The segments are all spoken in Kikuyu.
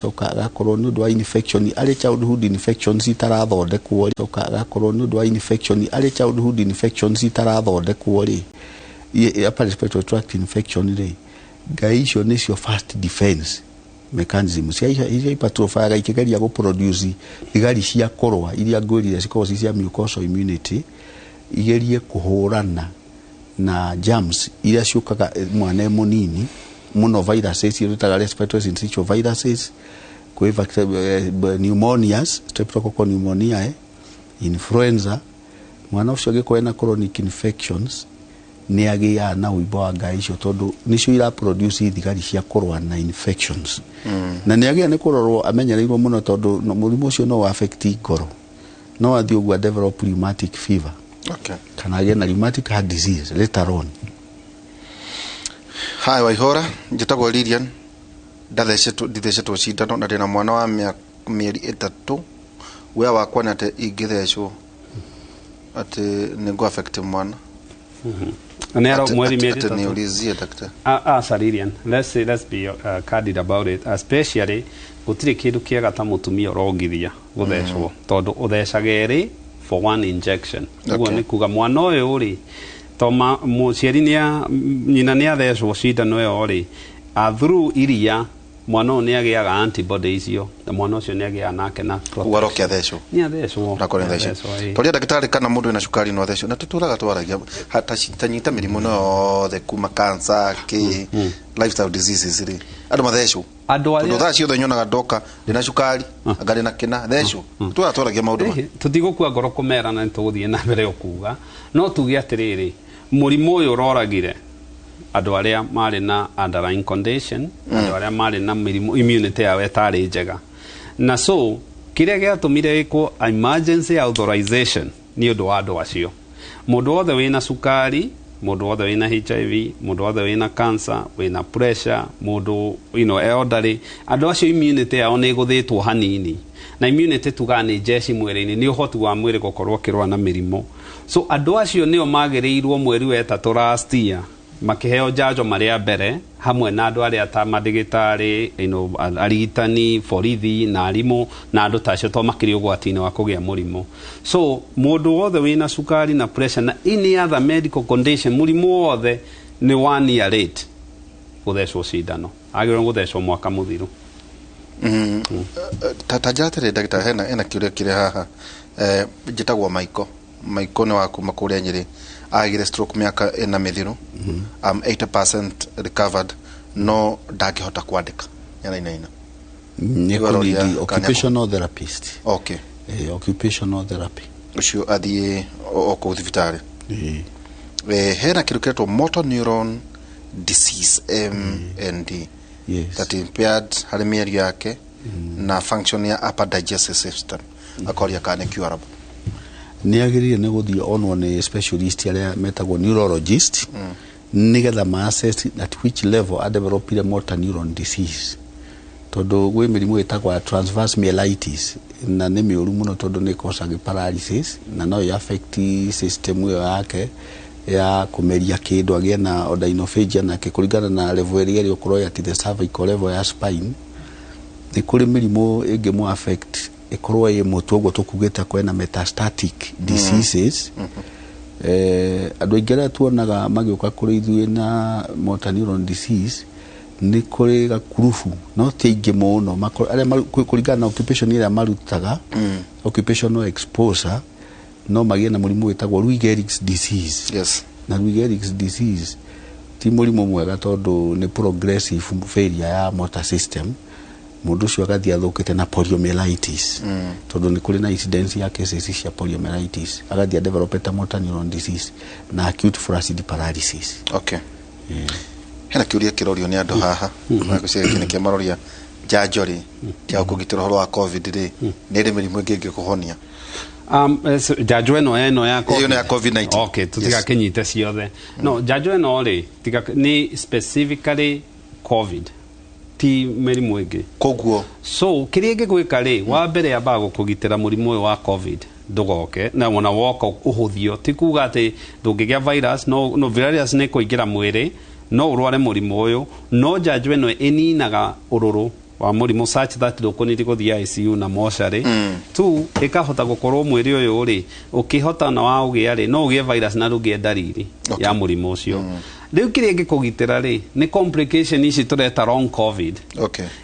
Coka agakorwo nĩ ũndũ wa infection, arĩ childhood infections itarathondekwo. Coka agakorwo nĩ ũndũ wa infection, arĩ childhood infections itarathondekwo rĩ, upper respiratory tract infection rĩ, ngai icio nĩcio first defense mechanism cia icio hypertrophy ikĩgeria gũ produce thigari cia kũrũa iria ngwĩrire cikoragwo ci cia mucosal immunity, igerie kũhũrana na germs iria ciũkaga mwana e mũnini mũno, viruses iria twĩtaga respiratory syncytial viruses, kwĩ pneumonias, streptococcal pneumoniae, influenza. Mwana ũcio angĩkorwo ena chronic infections, nĩ agĩaga na ũimbo wa ngai icio, tondũ nĩcio ira produce thigari cia kũrũa na infections. Na nĩ agĩa nĩ kũrorwo amenyereirwo mũno, tondũ mũrimũ ũcio no affect ngoro, no athiĩ ũguo develop rheumatic fever kana agĩe na rheumatic heart disease later on. Hi Waihora, njĩtagwo Lilian, ndathecetwo, ndithecetwo cindano na ndĩna mwana wa mĩeri 3. Wĩa wakwa nĩ atĩ ingĩthecwo atĩ nĩ ngũ affect mwana. Nĩ mweri mĩeri atĩ 3. Niulizie daktari. Aca Lilian, let's say, let's be candid about it. Especially gũtirĩ kĩndũ kĩega ta mũtumia ũrongithia gũthecwo, tondũ ũthecaga ĩrĩ for one injection. Ũguo nĩ kuga mwana ũyũ rĩ, to mũciari nĩ nyina nĩ athecwo cindano ĩyo rĩ, through iria mwana ũyũ nĩ agĩaga antibody icio, na mwana ũcio nĩ agĩaga nake na Ũguo aroke athecwo. Nĩ athecwo. Nakorwo nĩ theci. Athecwo, ĩĩ. Toria ndagĩtarĩ kana mũndũ wĩna cukari no athecwo, na tũtũraga twaragia ta nyita mĩrimũ no yothe kuma cancer kĩ lifestyle diseases rĩ, andũ mathecwo? Andũ Tondũ arĩa thaa ciothe nyonaga ndoka ndĩna cukari, anga ndĩna kĩna, thecwo, tũraga twaragia maũndũ maya. Tũtigũkua ngoro kũmera, na nĩtũgũthiĩ na mbere ũkuga, no tuge atĩrĩrĩ, mũrimũ ũyũ ũroragire andũ arĩa marĩ na underlying condition, andũ arĩa marĩ na mĩrimũ, immunity yao ĩtarĩ njega. Na so kĩrĩa gĩatũmire ĩkwo emergency authorization nĩ ũndũ wa andũ acio, mũndũ wothe wĩna cukari, mũndũ wothe wĩna HIV, mũndũ wothe wĩna cancer, wĩna pressure, mũndũ elderly, andũ acio immunity yao nĩ ĩgũthĩtwo hanini. Na immunity tugaga nĩ jeshi mwĩrĩ-inĩ, nĩ ũhoti wa mwĩrĩ gũkorwo ũkĩrũa na mĩrimũ. So andũ acio nĩo magĩrĩirwo mweri wa ĩtatũ last year makĩheo njanjo marĩ a mbere, hamwe na andũ arĩa ta mandĩgĩtarĩ, arigitani, borithi na arimũ na andũ ta acio, to makĩrĩ ũgwati-inĩ wa kũgĩa mũrimũ. So mũndũ wothe wĩna cukari na pressure na any other medical condition, mũrimũ wothe, nĩ one year late gũthecwo cindano, agĩrĩirwo gũthecwo mwaka mũthiru. Ta njĩra atĩrĩ ndagĩtarĩ, hena kĩũria kĩrĩ haha. Njĩtagwo Maiko, Maiko nĩ wa kuma kũrĩa Nyĩrĩ, agire stroke mĩaka 4 mĩthiru. I'm 80% recovered, no ndangĩhota kwandĩka, nĩarainaina. Nĩ Igũrũ rĩa kũnidi occupational therapist. Occupational therapy. Ũcio athiĩ o kũu thibitarĩ. Ĩĩ. Hena kĩndũ kĩretwo motor neuron disease, MND, that impaired harĩ mĩario yake na function ya upper digestive system, akoria kana nĩ curable. Nĩ agĩrĩire nĩ gũthiĩ onwo nĩ specialist arĩa metagwo neurologist, nĩgetha ma assess at which level adevelopire motor neuron disease, tondũ gwĩ mĩrimũ ĩtagwo ya transverse myelitis, na nĩ mĩũru mũno tondũ nĩ ĩcausaga paralysis, na no ĩ affect system ĩyo yake ya kũmeria kĩndũ, agĩe na odynophagia nake kũringana na level ĩrĩa ĩrĩ, ũkorwo at the cervical level ya spine. Nĩ kũrĩ mĩrimũ ĩngĩ mũ affect ĩkorwo ĩ mũtwe, ũguo tũkugĩte kwĩna metastatic diseases. Andũ aingĩ arĩa tuonaga magĩũka kũrĩ ithuĩ na motor neuron disease, nĩ kũrĩ gakurubu, no ti aingĩ mũno, arĩa kũringana na occupation ĩrĩa marutaga, occupational exposure, no magĩe na mũrimũ wĩtagwo Lou Gehrig's disease. Na Lou Gehrig's disease ti mũrimũ mwega, tondũ nĩ progressive failure ya motor system, mũndũ ũcio agathiĩ athũkĩte na poliomyelitis, tondũ nĩ kũrĩ na incidence ya cases cia poliomyelitis, agathiĩ adevelopete motor neuron disease na acute flaccid paralysis. Okay, hena kĩũria kĩrorio nĩ andũ haha, na ngwĩciria gĩkĩ nĩkĩo maroria. Njanjo rĩ, tiga kũgitĩra ũhoro wa COVID rĩ, nĩ ĩrĩ mĩrimũ ĩngĩ ĩngĩkũhonia? So, njanjo ĩno ya Ĩyo nĩ ya COVID-19. Okay, tũtigakĩnyite ciothe. No njanjo ĩno rĩ, tiga nĩ specifically COVID, ti mĩrimũ ĩngĩ. Koguo So kĩrĩa ĩngĩgwĩka rĩ, wa mbere yambaga gũkũgitĩra mũrimũ ũyũ wa COVID ndũgoke, na wona woka ũhũthio. Ti kuga atĩ ndũngĩgĩa virus, no virus nĩ kũingĩra mwĩrĩ, no ũrware mũrimũ ũyũ, no njanjo ĩno ĩninaga ũrũrũ. Wa mũrimũ such that ndũkũnidi gũthiĩ ICU na mocarĩ. Two, ĩkahota gũkorwo mwĩrĩ ũyũ rĩ ũkĩhota na wa ũgĩa rĩ, no ũgĩe virus na ndũgĩe ndariri ya mũrimũ ũcio. Rĩu kĩrĩa ĩngĩkũgitĩra rĩ, nĩ complication ici tũreta long COVID.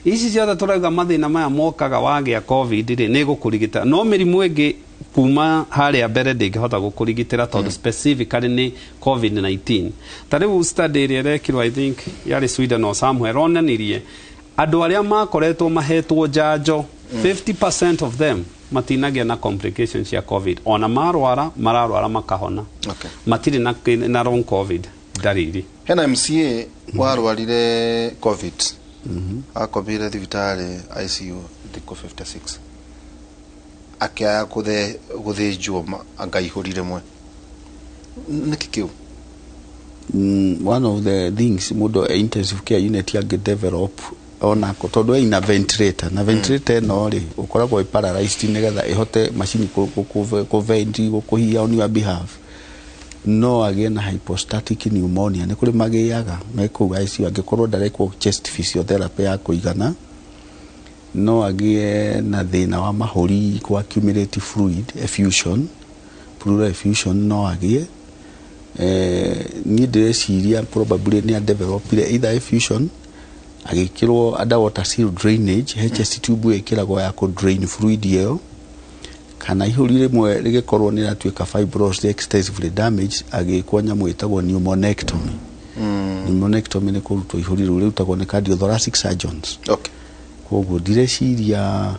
Ici ciothe tũrauga, mathĩna maya mokaga wagĩa COVID rĩ, nĩ gũkũrigita, no mĩrimũ ĩngĩ kuma harĩa mbere ndĩngĩhota gũkũrigitĩra, tondũ specifically nĩ COVID-19. Ta rĩu study ĩrĩa ĩrekirwo, I think yarĩ Sweden or somewhere, ronanirie andũ arĩa makoretwo mahetwo njanjo, 50% of them matinagĩa na complications cia COVID. Ona marwara, mararwara makahona. Matirĩ na long COVID ndariri. Hena MCA warwarire COVID, akomire thibitarĩ ICU thikũ 56, akĩaya gũthĩnjwo anga ihũri rĩmwe. Nĩkĩ kĩu? One of the things mũndũ e intensive care unit angĩ develop onako, tondũ ĩna ventilator, na ventilator ĩno rĩ, ũkoragwo ĩ paralyzed nĩgetha ĩhote macini kũ gũkũhihia on your behalf, no agĩe na hypostatic pneumonia. Nĩ kũrĩ magĩaga me kũu ICU angĩkorwo ndarekwo chest physiotherapy ya kũigana. No agĩe na thĩna wa mahũri, kũ accumulate fluid, effusion, pleural effusion no agĩe. Niĩ ndĩreciria probably nĩ adevelopire either effusion, agĩkĩrwo underwater seal drainage, HS tube ĩkĩragwo ya kũ drain fluid ĩyo, kana ihũri rĩmwe rĩgĩkorwo nĩ rĩratuĩka fibrosed, extensively damaged, agĩkwo nyamũ ĩtagwo pneumonectomy. Pneumonectomy nĩ kũrutwo ihũri rĩu, rĩrutagwo nĩ cardiothoracic surgeons. Koguo ndireciria,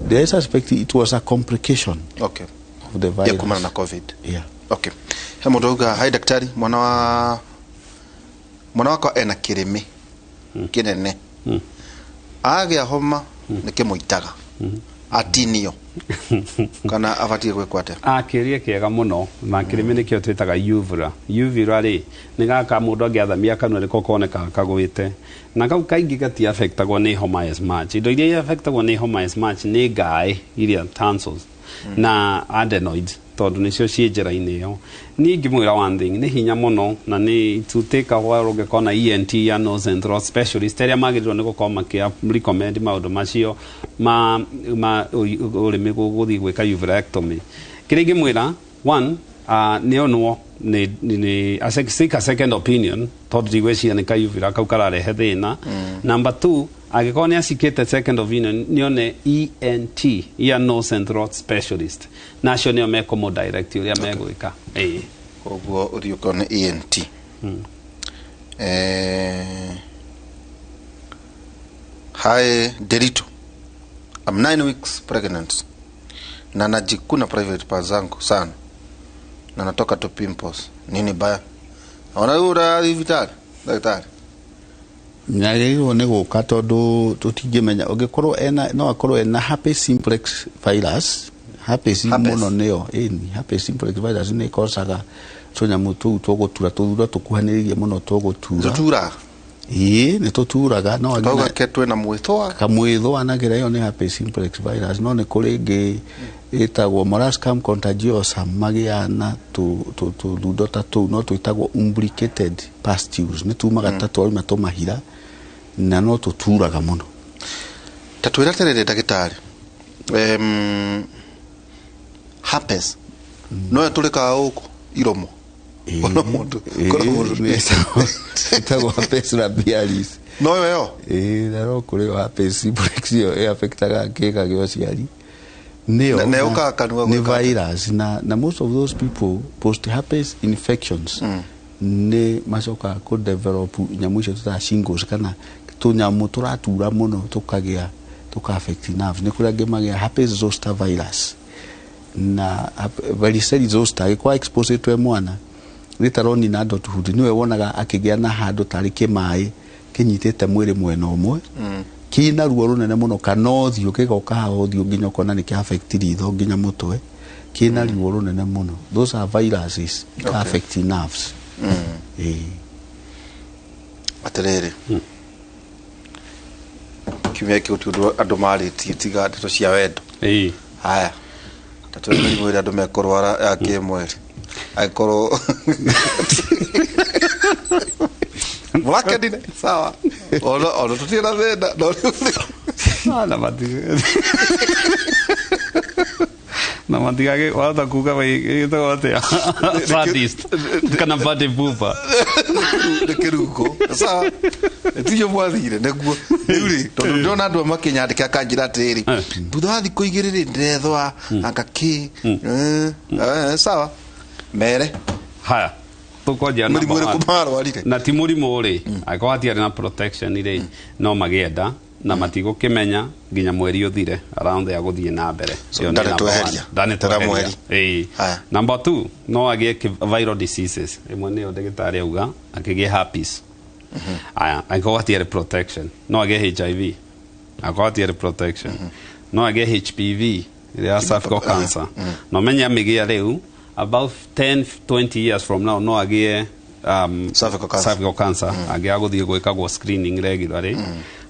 ndĩre suspect it was a complication of the virus Ya kumana na COVID. Yeah. Okay, he mũndũ auga, "Hi daktari, mwana wakwa ena kĩrĩmĩ kĩnene, agĩa homa nĩ kĩmũitaga, atinio kana abatiĩ gwĩkwo atĩa?" Ah, kĩũria kĩega mũno. Na kĩrĩmĩ nĩkĩo twĩtaga uvula. Uvula rĩ, nĩ gaka mũndũ angĩathamia kanua nĩko konekaga kagwĩte, na kau kaingĩ gati affectagwo nĩ homa as much. Indo iria affectagwo nĩ homa as much nĩ ngaĩ iria tonsils na adenoids, tondũ nĩcio ciĩ njĩra-inĩ ĩyo. Niĩ ingĩmwĩra one thing, nĩ hinya mũno na nĩ it will take a while ũngĩkorwo na ENT ya nose and throat specialist arĩa magĩrĩirwo nĩ gũkorwo makĩ recommend maũndũ macio ma ũrĩmi gũthiĩ gwĩka uvulectomy. Kĩrĩa ingĩmwĩra, one, nĩ onwo nĩ seek a second opinion, tondũ ndigwĩciria nĩ ka uvula kau kararehe thĩna. Number two, angĩkorwo nĩ acikĩte second opinion, nĩ one ENT, ear nose and throat specialist, na acio nĩo mekũmũ direct ũrĩa megwĩka. Ĩĩ. Koguo ũthiĩ ũkone ENT. Hi Derito, I'm 9 weeks pregnant na najikuna private parts zangu sana na natoka tu pimples. Nini baya? Ona ura thibitarĩ ndagĩtarĩ. Nĩagĩrĩirwo nĩ gũka, tondũ tũtingĩmenya ũngĩkorwo ena, no akorwo ena herpes simplex virus, herpes. Herpes. Mũno nĩyo, ĩni herpes simplex virus nĩ ĩkocaga tũnyamũ tũu tũgũtura, tũthuro tũkuhanĩrĩirie mũno tũgũtura. Tũturaga? Ĩĩ, nĩ tũturaga, no agĩe Kauga ke twĩna mwĩthũa. Kamwĩthũa na kĩrĩa, ĩyo nĩ herpes simplex virus. No nĩ kũrĩ ĩngĩ ĩtagwo molluscum contagiosum, magĩaga na tũthundo ta tũu, no twĩtagwo umbilicated pustules, nĩ tumaga ta twauma tũmahira na no tũturaga mũno. Ta twĩra atĩrĩrĩ ndagĩtarĩ, herpes no ĩtũrĩkaga gũkũ iromo? Ona mũndũ Ĩtagwo herpes labialis. No yo? Ĩĩ, na no kũrĩ o herpes simplex, ĩyo ĩafectaga kĩga gĩa ũciari nĩyo. Na yũkaga kanua Nĩ gwĩka atĩa? virus, na most of those people post herpes infections nĩ macokaga kũ develop nyamũ icio tũtaga shingles, kana tũnyamũ tũratura mũno, tũkagĩa tũka affect nerves. Nĩ kũrĩ angĩ magĩa herpes zoster virus na varicella zoster, agĩkorwo exposed e mwana later on in adulthood, nĩwe wonaga akĩgĩa na handũ tarĩ kĩmaĩ kĩnyitĩte mwĩrĩ mwena ũmwe, kĩna ruo rũnene mũno, kana ũthiũ kĩgoka haha ũthiũ nginya ũkona nĩ kĩa affect ritho nginya mũtwe, kĩna ruo rũnene mũno. Those are viruses ika affect nerves. Ĩĩ. Atĩrĩrĩ, kiumia gĩkĩ gũtirĩ ũndũ andũ marĩtie tiga ndeto cia wendo. Ĩĩ. Haya, ta twĩre mĩrimũ ĩrĩa andũ mekũrwara ya kĩmwĩrĩ angĩkorwo mũrakenire. Sawa, ona tũtirĩ na thĩna no rĩu. Ah, na na matigage wahota kuga ĩtagwo atĩa, sadist kana party pooper. Nĩ kĩrungo sawa, ticio mwathire nĩguo rĩu rĩ, tondũ ndĩrona andũ makĩnyandĩka kanjĩra atĩrĩrĩ, thutha wa thikũ 2 rĩ, ndĩrethwa anga kĩ. Sawa, mere. Haya, tũkwanjia Mũrimũ number ũrĩkũ one. marwarire? Na ti mũrimũ rĩ, angĩkorwo hatiarĩ na protection rĩ, no magĩe nda na matigũkĩmenya nginya mweri ũthire around ya gũthiĩ na mbere. So, Ĩyo nĩ nda nĩ number one. tweheria. Nda nĩ Tera tweheria. mweri. Ĩĩ. Haya. Number two, no agĩe viral diseases, ĩmwe nĩyo ndagĩtarĩ auga akĩgĩe herpes. Aya, angĩkorwo hatiarĩ protection, no agĩe HIV. Angĩkorwo hatiarĩ protection, no agĩe HPV ĩrĩa ya cervical cancer. Na ũmenye amĩgĩa rĩu, about 10 20 years from now no agĩe Cervical cancer. Cervical cancer angĩaga gũthiĩ gwĩkagwo screening regularly.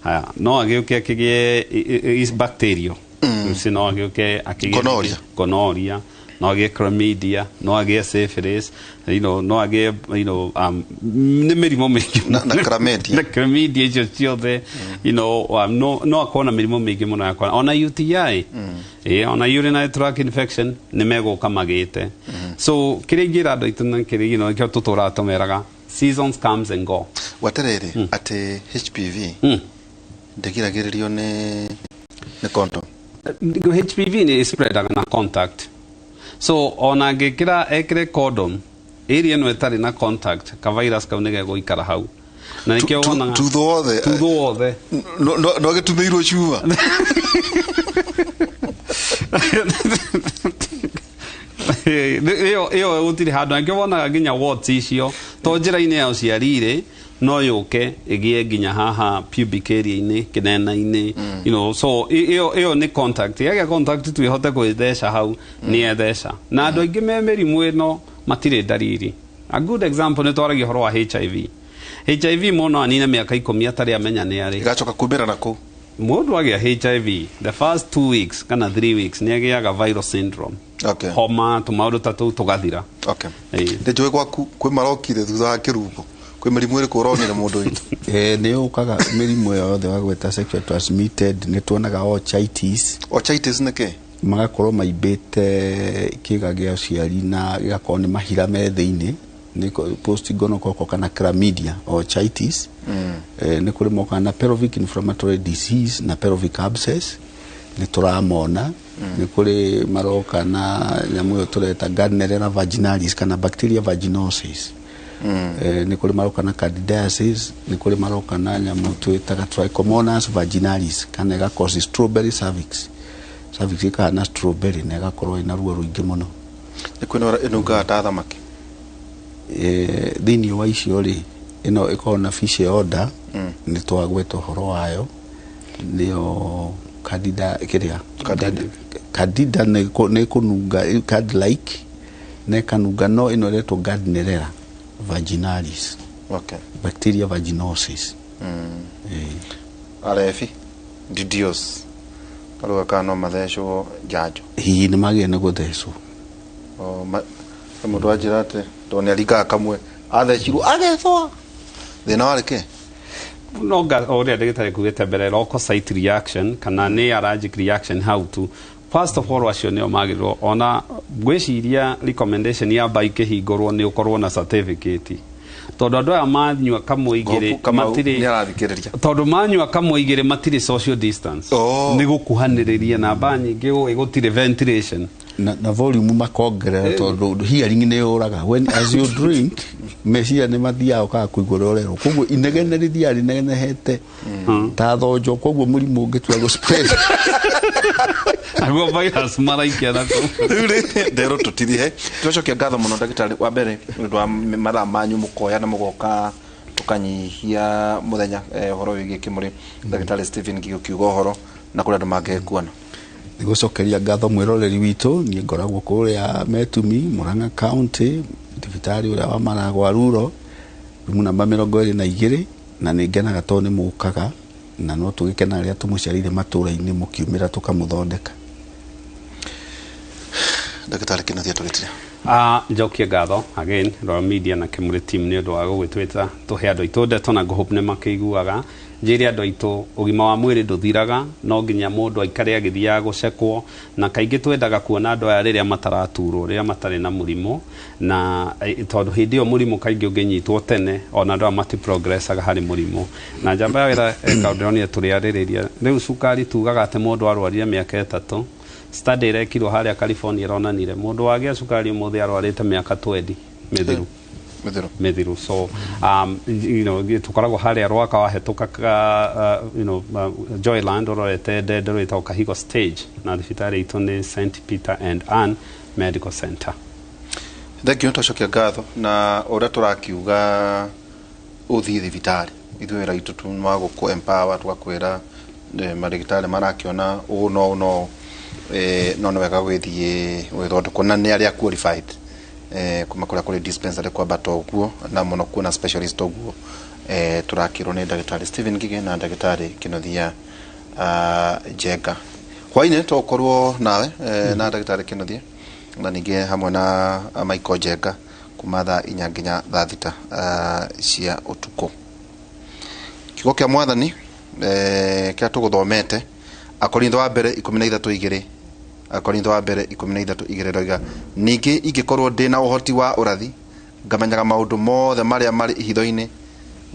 Haya, no agĩũke akĩgĩe bacterial ici, no agĩũke akĩgĩe Gonorrhea. Gonorrhea, no agĩe chlamydia, no agĩe syphilis, no agĩe nĩ mĩrimũ mĩingĩ. Na chlamydia. Na chlamydia icio ciothe, no akorwo na mĩrimũ mĩingĩ mũno ya ona UTI, ona urinary tract infection nĩ megũka magĩte. So kĩrĩa ingĩra andũ aitũ na kĩrĩa nĩkĩo tũtũraga tũmeraga, seasons comes and go. Gwaterere atĩ HPV ndĩgiragĩrĩrio nĩ condom? HPV nĩ spreadaga na contact, so ona angĩkĩra ekĩre condom area ĩno ĩtarĩ na contact, ka virus kau nĩ gegũikara hau na nĩkĩo wonaga Tutho wothe. Tutho wothe. No gĩtumĩirwo cuma. Ĩyo gũtirĩ handũ angĩ wonaga nginya warts icio to njĩra-inĩ ya ũciari rĩ, no yũke ĩgĩe nginya haha pubic area-inĩ, kĩnena-inĩ, so ĩyo nĩ contact. Yagĩa contact tu ĩhote gwĩtheca hau, nĩ etheca. Na andũ aingĩ me mĩrimũ ĩno matirĩ ndariri. A good example, nĩ twaragia ũhoro wa HIV. HIV mũno anine mĩaka 10 atarĩ amenya nĩ arĩ. Ĩgacoka kumĩra na kũu. Mũndũ agĩa HIV, the first 2 weeks kana 3 weeks nĩ agĩaga viral syndrome, homa, tũmaũndũ ta tũu tũgathira. Ĩĩ. Nĩ njũĩ gwaku kwĩ marokire thutha wa kĩrungo. Kwĩ mĩrimũ ĩrĩkũ ũronire mũndũ witũ? Nĩ yũkaga mĩrimũ ĩyo yothe wagweta sexual transmitted. Nĩ tuonaga orchitis. Orchitis nĩ kĩ? Magakorwo maimbĩte kĩga gĩa ũciari na gĩgakorwo nĩ mahira me thĩinĩ, nĩ post gonococcal kana chlamydia orchitis. Nĩ kũrĩ mokaga na pelvic inflammatory disease na pelvic abscess, nĩ tũramona. Nĩ kũrĩ maroka na nyamũ ĩyo tũreta Gardnerella vaginalis kana bacteria vaginosis. Nĩ kũrĩ maroka na candidiasis. Nĩ kũrĩ maroka na nyamũ twĩtaga Trichomonas vaginalis kana ĩga strawberry cervix, cervix ĩkahana strawberry na ĩgakorwo ĩna ruo rũingĩ mũno. Nĩ kwĩna ĩnungaga ta thamaki. Thĩinĩ wa icio rĩ, ĩno ĩkoragwo na fish odor, nĩ twagweta ũhoro wayo, nĩyo candida kĩrĩa. Candida. Candida nĩ kũnunga card like na ĩkanunga, no ĩno ĩretwo Gardnerella vaginalis, bacteria vaginosis. Arebi didios karuga kana no mathecwo njanjo? Hihi nĩ magĩrĩire nĩ gũthecwo. O, mũndũ anjĩra atĩ tondũ nĩ aringaga kamwe athecirwo agethwa, thĩna warĩ kĩ? No nga ũrĩa ndagĩtarĩ kugĩte mbere, local site reaction kana nĩ allergic reaction hau tu. First of all, acio nĩo magĩrĩirwo ona ngwĩciria recommendation ya ba ikĩhingũrwo nĩ ũkorwo na certificate, tondũ andũ aya manyua kamwe igĩrĩ Hope Kamau matirĩ nĩ arathikĩrĩria. Tondũ manyua kamwe igĩrĩ matirĩ social distance. Nĩ gũkuhanĩrĩria namba nyingĩ, ũĩ gũtirĩ ventilation. Na volume makongerera tondũ hearing nĩ yũraga when as you drink, meciria nĩ mathiaga ũkaga kũigua ũrĩa ũrerwo, koguo inegene rĩthiaga rĩnegenehete ta thonjo, koguo mũrimũ ũngĩtua gũ spread. Naguo virus maraikia na kũu. Rĩu rĩ, nderwo tũtirihe. Tũcokia ngatho mũno ndagĩtarĩ wa mbere nĩ ũndũ wa mathaa manyu mũkoya na mũgoka tũkanyihia mũthenya, ũhoro wĩgiĩ kĩmũrĩ ndagĩtarĩ Stephen Ngigi ũkiuga ũhoro na kũrĩa andũ mangĩkuona. Nĩ gũcokeria ngatho mwĩroreri witũ. Niĩ ngoragwo kũrĩa Metumi, Murang'a County, thibitarĩ ũrĩa wa Maragwa Ruro, rumu namba 22, na nĩ ngenaga tondũ nĩ mũkaga na no tũgĩkenaga rĩrĩa tũmũciarĩire matũra-inĩ mũkiumĩra tũkamũthondeka. Ndagĩtarĩ Kĩnuthia, tũgĩtire. Njokie ngatho again Royal Media na Kimuri team nĩ ũndũ wa gũgĩtwĩta tũhe andũ aitũ ndeto na ngũhope nĩ makĩiguaga. Njĩre andũ aitũ ũgima wa mwĩrĩ ndũthiraga, no nginya mũndũ aikare agĩthiaga gũcekwo, na kaingĩ twendaga kuona andũ aya rĩrĩa mataraturwo, rĩrĩa matarĩ na mũrimũ, na tondũ hĩndĩ ĩyo mũrimũ kaingĩ ũngĩnyitwo tene ona andũ aya matiprogressaga harĩ mũrimũ. Na njamba ya wĩra ĩka ndĩronire tũrĩarĩrĩria rĩu cukari, tugaga atĩ mũndũ arwarire mĩaka 3. Study ĩrekirwo harĩa California ĩronanire mũndũ wagĩa cukari ũmũthĩ arwarĩte mĩaka 20 mĩthiru. Mĩthiru. Mĩthiru. So tukoragwo harĩa Rwaka wahĩtũka ka, Joyland ũrorete Ndende, rwĩtagwo Kahigo stage, na thibitarĩ itũ nĩ St Peter and Ann Medical Center. Thank you, twacokia ngatho. Na ũrĩa tũrakiuga, ũthiĩ thibitarĩ, ithuĩ wĩra witũ tu nĩ wa gũkũ empower, tũgakwĩra marĩgĩtarĩ marakĩona ũũ no ũũ no no nĩ wega gwĩthiĩ gwĩthondekwo na nĩ arĩa qualified, kuma kũrĩa kũrĩ dispensary kwambata ũguo, na mũno kuona specialist ũguo. Tũrakĩrwo nĩ ndagĩtarĩ Stephen Ngige na ndagĩtarĩ Kĩnuthia Njenga. Hwainĩ tũgũkorwo nawe na ndagĩtarĩ Kĩnuthia na ningĩ hamwe na Michael Njenga kuma thaa 4 nginya thaa 6 cia ũtukũ. Kiugo kĩa Mwathani kĩrĩa tũgũthomete, Akorintho wa mbere 13:2, Akorintho wa mbere 13:2 roiga, ningĩ ingĩkorwo ndĩ na ũhoti wa ũrathi, ngamenyaga maũndũ mothe marĩa marĩ ihitho-inĩ,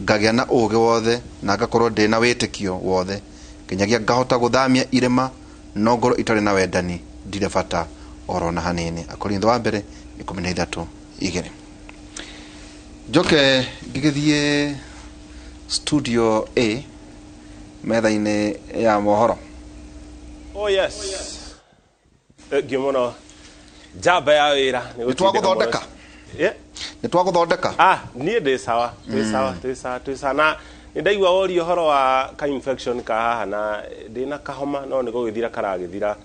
ngagĩa na ũũgĩ wothe, na ngakorwo ndĩ na wĩtĩkio wothe nginyagia ngahota gũthamia irĩma, no ngorwo itarĩ na wendani, ndirĩ bata oro na hanini. Akorintho wa mbere 13:2. Njoke ngĩgĩthiĩ studio A, metha-inĩ ya mohoro. Oh yes. Thank you mũno. Njamba ya wĩra. Nĩ Nĩ twagũthondeka. Yeah. Nĩ twagũthondeka. Ah, niĩ ndĩ sawa, twĩ sawa, twĩ sawa, twĩ sawa. Na nĩ ndaigua woria ũhoro wa ka infection ka haha, na ndĩna kahoma no nĩ gũgĩthira karagĩthira.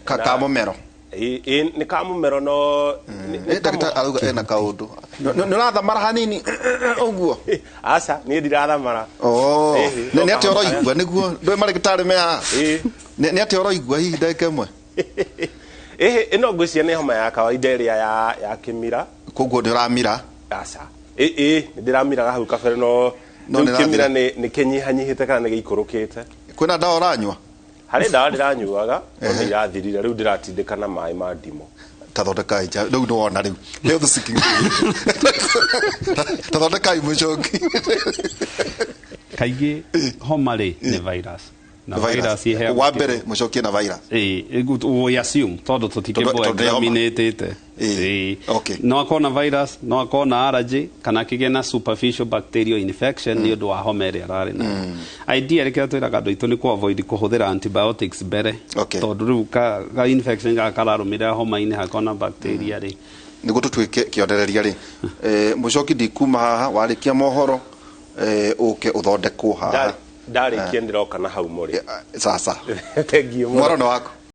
Ka mũmero? Ĩ, nĩ ka mũmero no nĩ Ndagĩtarĩ arauga ena kaũndũ. Nĩ ũrathamara hanini ũguo? Aca, niĩ ndirathamara. Oh, Ĩhĩ, nĩ no atĩa kahoma. ũroigua nĩguo ndũĩ marĩgĩtarĩ me haha? Ĩ. Nĩ atĩa ũroigua hihi ndagĩka ĩmwe? Ĩhĩ, ĩno ngwĩciria nĩ homa ya kawaida ĩrĩa ya kĩmira. Koguo nĩ ũramira? Aca, ĩ nĩ ndĩramiraga hau kabere, no No rĩu nĩ kĩmira ĩrathira. nĩ kĩnyihanyihĩte kana nĩ gĩikũrũkĩte. Kwĩna ndawa ũranyua? Harĩ ndawa ndĩranyuaga no nĩ irathirire, rĩu ndĩratindĩka na maĩ ma ndimũ. Tathondekai rĩu nĩ wona rĩu health seeking, tathondekai mũcoki. Kaingĩ homa rĩ nĩ virus na virus iheagwo Wa mbere mũcokie na virus. Ĩĩ, we assume tondũ Tondũ nĩ homa. tũtikĩmbo-examinĩtĩte. No akorwo na virus, no akorwo na allergy, kana kĩgĩe na superficial bacterial infection nĩ ũndũ wa homa ĩrĩa ararĩ nayo. Ideally kĩrĩa twĩraga andũ aitũ nĩ kũ avoid kũhũthĩra antibiotics mbere, tondũ rĩu ka infection gaka kararũmĩrĩra homa-inĩ hakorwo na bacteria rĩ. Nĩguo tũtuĩke kĩonereria rĩ, mũcoki, ndikuma haha warĩkia mohoro, ũke ũthondekwo haha. Ndarĩkia ndĩroka na hau mũrĩ. Sasa. Thank you mũno. Mwaro nĩ waku.